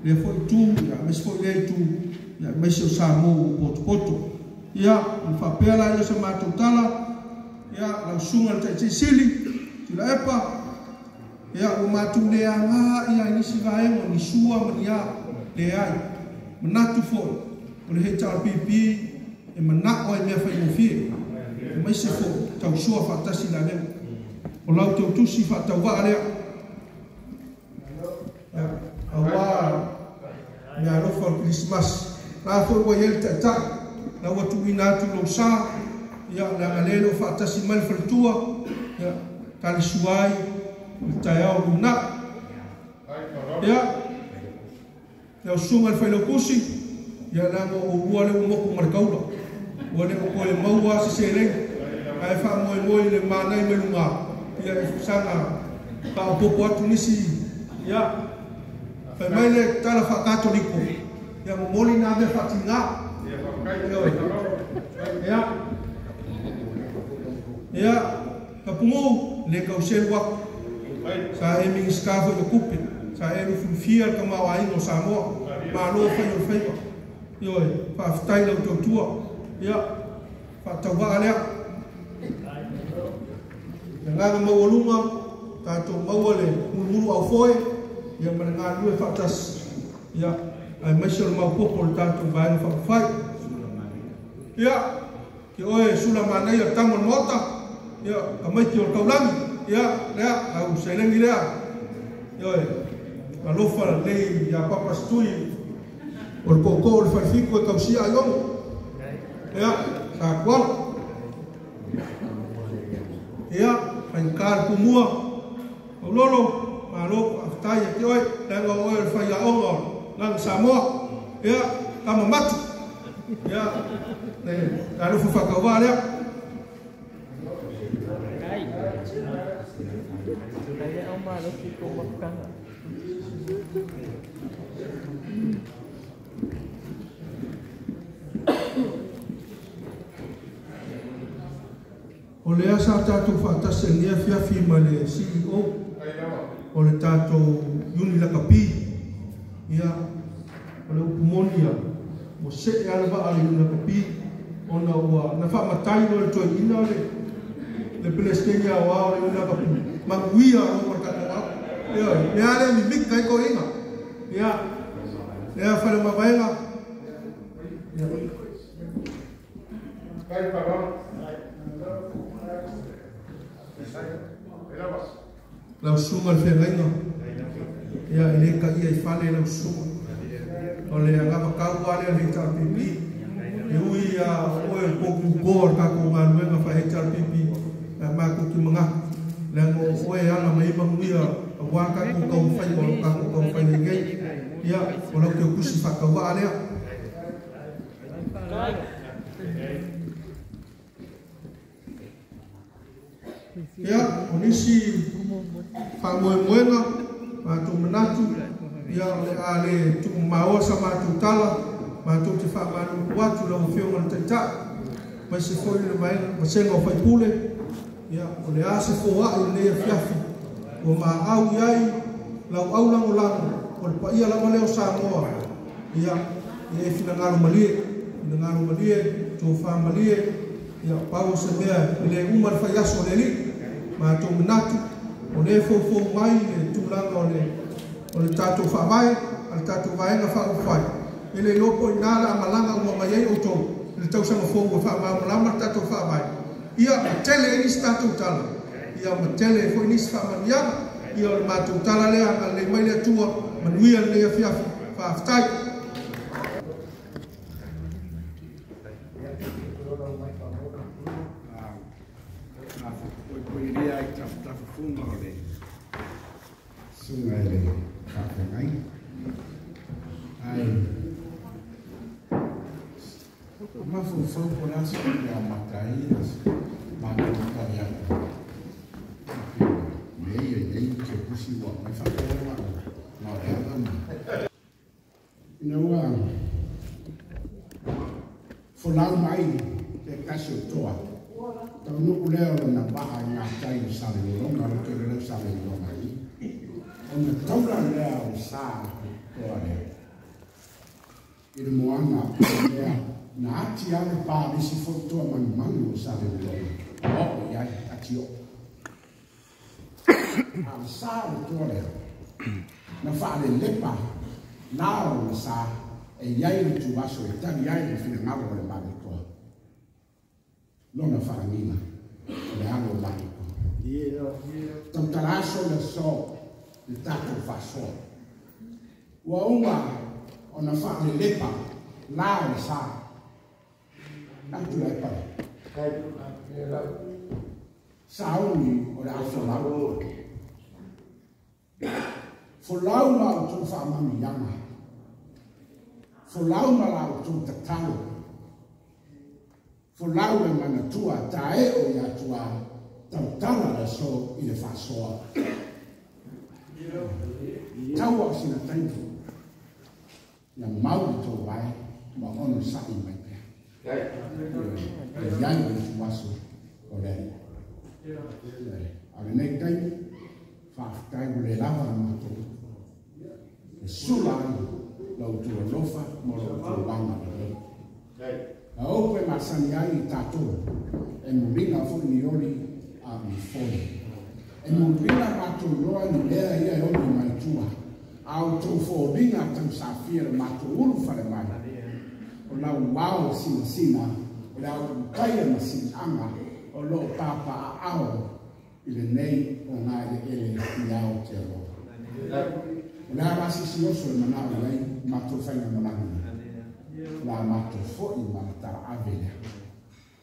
lea foi itu, ia aemaise foi lea itu, ia aemaise o Samoa ua potopoto. Ia, ona faapea laia o se matou tala, ia, lau susuga i le Taitai Sili, Tuilaepa, ia, ua matou le agai lava i nisi vaega o ni sua ma ni a, leai. Manatu foi, o le HRPP e manao lava i mea faigofie, aemaise foi tausoa faatasi le avega. O lau tautusi faatauvaa lea, ia, aua meaalofa o le Kerisimasi. La foi ua i ai le Taitai, la ua tuuina atu lou sa, ia, leaga lea e le o faatasi mai le faletua, ia, talisua ai i le taeao lumanai. Ia, lau susuga i le Failautusi, ia, leaga o oulua lea ua motu ma le taula, ua le o toe maua se seleni, ae faamoemoe i le manai mai luga, ia, e saga faaopoopo atu nisi, ia, fai mai le tala faakatoliko, ia momoli nā mea faatigā. Ia, ia, Tapunuu, le tau selu atu, sa e Minisita foi o Tupe, sa e lufilufia le tamaoaiga o Samoa, malo fai o le faiva. Ioe, faafetai lau tautua. Ia, faatauvaa lea. Le agaga maualuga, tatou maua le mulumulu aufoe, ia ma le galulue faatasi, ia, aemaise o le maopoopo o le tatou Vaega Faaupufai. Ia, ke oe sula manaia o le tama o le Maota, ia, tamaiti o le taulagi, ia, lea, lau seleni lea, ioe, alofa lelei ia Papa Setui, o le tootoo o le falefitu e tausia aiono, ia, sa tuala. Ia, faigata le tumua, Aulolo, malo, faafetai ia te oe, leaga o oe o le faiaoga o Lagi Samoa, ia, tama matu, ia, le alofa faatauvaa lea. O lea sa tatou faatasi i lenei afiafi ma le CEO o le tatou Iuni Lakapi, ia, o le upu moni ia, ua see lava le vaa a le Iuni Lakapi ona ua na faamatai loa e le toeaina le Peresetene aoao o le Iuni Lakapi, manuia loa ma le tatou au. Ioe, lea lea mimita ai toeaiina. Ia, lea Faleomavaega, ia. Lau susuga i le feagaiga, ia e le taia i fale lau susuga. O le anavatau lava lea a le HRPP. E ui lava o oe o le poutu o le tatou galuega faa-HRPP, ae matou te manatu, leaga o oe e ala mai ai manuia aua tatou taumafaiga o lo o tatou taumafai ai nei. Ia, o lau teutusi faatauvaa lea. Ia, o nisi faamoemoega, matou manatu, ia o le a le tuumaoa sa matou tala, matou te faamalulu atu i lau Afioga i le Taitai, aemaise foi le vasega o faipule, ia, o le a se foai i lenei afiafi, ua maau i ai lau aulagolago, o le paia lava lea o Samoa, ia, ia e finagalo malie, finagalo malie, tofa malie, ia, pau o se mea e le uma le faiaso o le Alii, matou manatu, o lea e foufou mai le tulaga o le o le tatou Faavae a le tatou Vaega Faaupufai, e le iloa po o ina le a malaga uma mai ai outou i le tausaga fou e faamalamalama le tatou Faavae. Ia, ma tele ai nisi tatou tala, ia, ma tele ai foi nisi faamanuiaga. Ia, o le matou tala lea, agalelei mai le Atua, manuia lenei afiafi. Faafetai. Susuga i le faafeagaiga. Ae mafaufau po o le a se mea e amata ai matou tali atu. Mea ia i ai Kepusi ua aumai faapea na o le ala ma ina ua folau mai te tasi o toa taunuu lea o lona vaa i gatai o Salelologa, o le tele lea o Salelologa i ona taula lea o sa toa lea. I le moana lea, na ati ale pā lisi foi toa manumanu o sa le uloga. O i ai, ati o. A le sa le toa lea, na whaale lepa, nā o le sa, e iai le tuaso e tari ai le whina ngaro o le marikoa. Lona whaangina, o le alo marikoa. Tautala aso le so, le tātou whasoa. Ua uma o na whaale lepa, nā o le sa. Nā tula e pare. Sauni o le afolau. Folau ma o tō whaamanu ianga. Folau ma la o tō tatalo. Folau e manatua tae o ia tua tautala le so i le whasoa. Taua o sina taito. Ia mauri tō wae ma ono sa'i mai pea. E iai le tuaso o le A le nei taimi, whaaftai o le lava na mātou. E sula ai lau tua lofa mo lau tua wanga le lei. A ope masani ai i tātou, e muringa fo ni ori a mi fone. E muringa mātou loa ni lea ia e ori mai tua. A o tō fōringa tau sāfia le mātou uru whare mai. O lau wao sina sina, o lau kaia ma sina anga, o loo pāpā a ao i le nei o ngā ele ele i ao te aloa. O lea rasisi oso e manao i ai, mātou whainga malanga. La mātou foi ma la tara ave lea.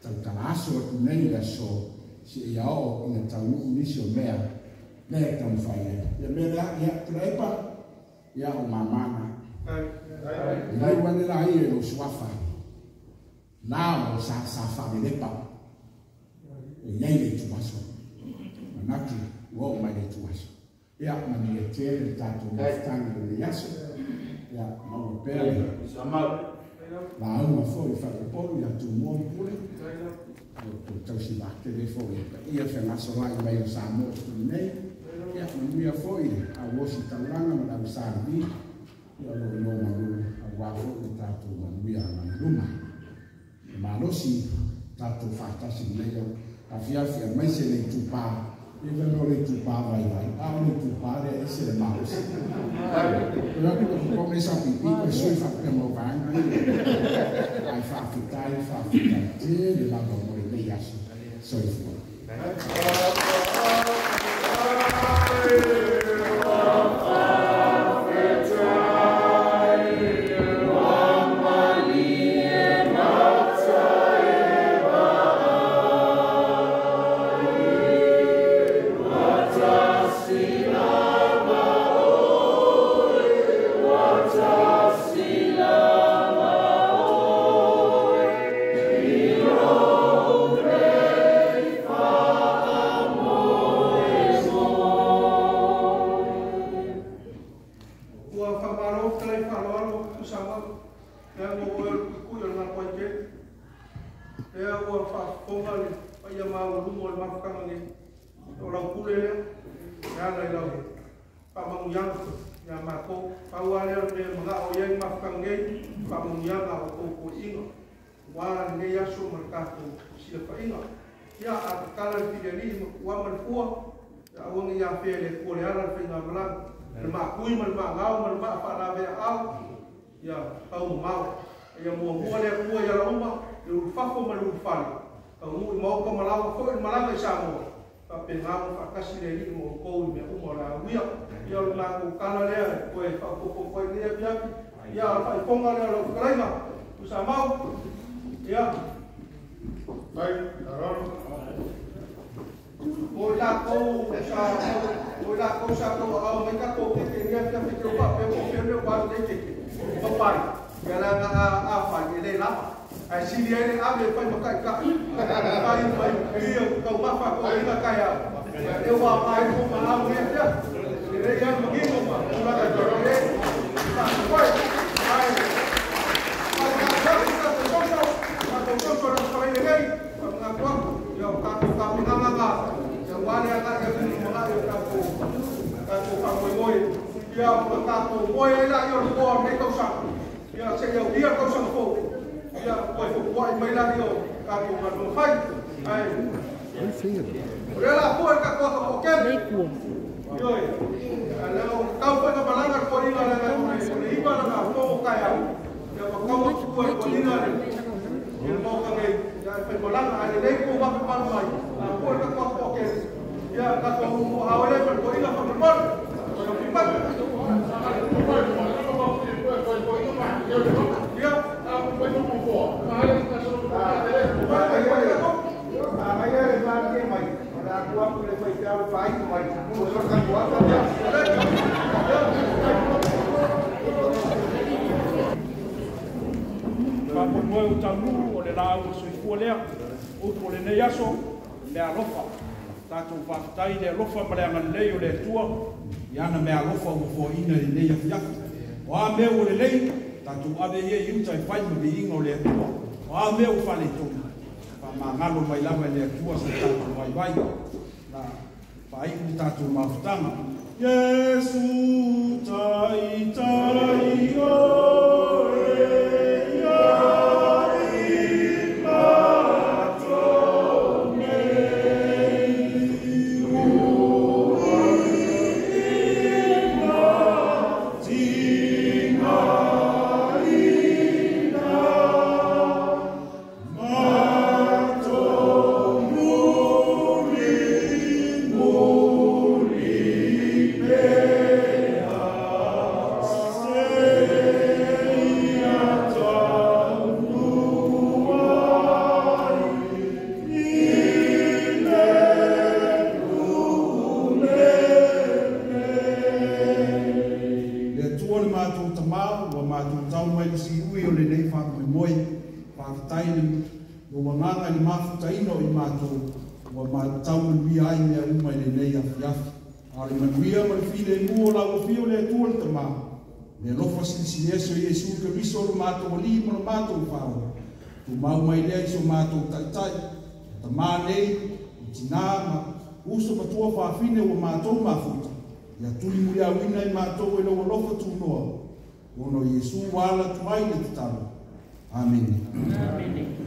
Tautala aso atu nei le aso, si e ia o ina taunuu nisi o mea, lea e taumawhai ai. Ia mea lea, ia tulaepa, ia o mamana. Nei wane la i e lo suafa. Nā o sa sa whalelepa. E iai le tuaso. Manatu, ua o mai le tuaso. Ia, mani e tele le tātou mafutanga le aso. Ia, maua pea le. La auma foi whalepolu ia tū mua pule. O tō tausi wākere foi. Ia whengaso lai mai o Samoa tū nei. Ia, manuia foi le au osi tauranga ma lau sāri. Ia lo no malu au wā foi le tātou manuia mai luma. E malosi tātou whātasi nei au. A fiafia mai se le tupā. Iwa no le tupā vai vai. A o le tupā le e se le malosi. Ko aku ko kome sa pipi ko sui whakapea mau vānga. Ai whaafitai, whaafitai te le lava mo le nei aso. Soifua. Ia tau mau ia mua le kua ia lauma le ulufafo ma le ulufale tau nuu i maoka ma laua foi malaga i Samoa faapena ma faatasi le alii ma outou i mea uma o le auia ia o le matou kala lea e toe faaopoopo ai lenei afiafi ia o le faaifoga lea o lau fetalaiga Tuisamau ia o i lakou sa o i lakou sa tauaau mai tatou keke i afiafi ke o faapea po o fea mea ua alu nei keke papai, ia la a fai e le lava. Ai sili ai le ave fai makai ka. Fai fai ia kau mafa ko ina kai au. E wa mai ko ma au ne ia. Le ia mangingo ma la ka jo le. Fai. Ai. Ai ka ka ka ko so. Ka ko so ro fai le nei. Ka nga ko ia ka ko ka nga nga nga. Ia wa le ka ia ku ma ia ka ko. Ka ko ka mo mo. Ia ka ko mo ai la ia o le poa o lenei tausaga. Ia seia aulia le tausaga fou. Ia toe fotuai mai la ia o tatou galuega fai. Ae o lea la pua i le tatou ata toatele. Ioe, leaga ua tatau foi ona malaga le toeaina leaga o le 9 lana fono taeao. Ia ua tatau ona tuua e le toeaina le Maota nei, ia e fai malaga. Ae lelei tou vave palu mai, a pua i le tatou ata toatele. Ia tatou aao ai lea ma le toeaina faamolemole. Mai. Ia. Faamoemoe o taunuu o le laau o le soifua lea, upu o lenei aso, mea alofa. Tatou faafetai le alofa ma le agalelei o le Atua, i ana mea alofa ua foaina i lenei afiafi. O a mea ua lelei, tatou ave ia i uta e fai ma viiga o le Atua. O a mea ua faaletonu, faamagalo mai lava e le Atua so tatou vaivai. La faaiu le tatou mafutaga. Iesu taitai oe ia i matou nei. Uiina, tigaina, matou muli, muli pea, seia taunuu ai i le ulele. Le Atua le matou tamā, ua matou tau mai le siui o lenei faamoemoe. Faafetai le lou agaga i le mafutaina o i matou, ua matau manuia ai mea uma i lenei afiafi. A o le manuia ma le filemu o lau afio le Atua le Tamā, le alofa silisili ese o Iesu Keriso o le matou Alii ma le matou Faaola, tumau mai lea i so matou taitai, tamā nei, i tinā ma uso matua faafine ua matou mafuta, ia tuli muliauina i matou e lou alofa tunoa, ona o Iesu ua ala atu ai le tatalo. Amene. Amene.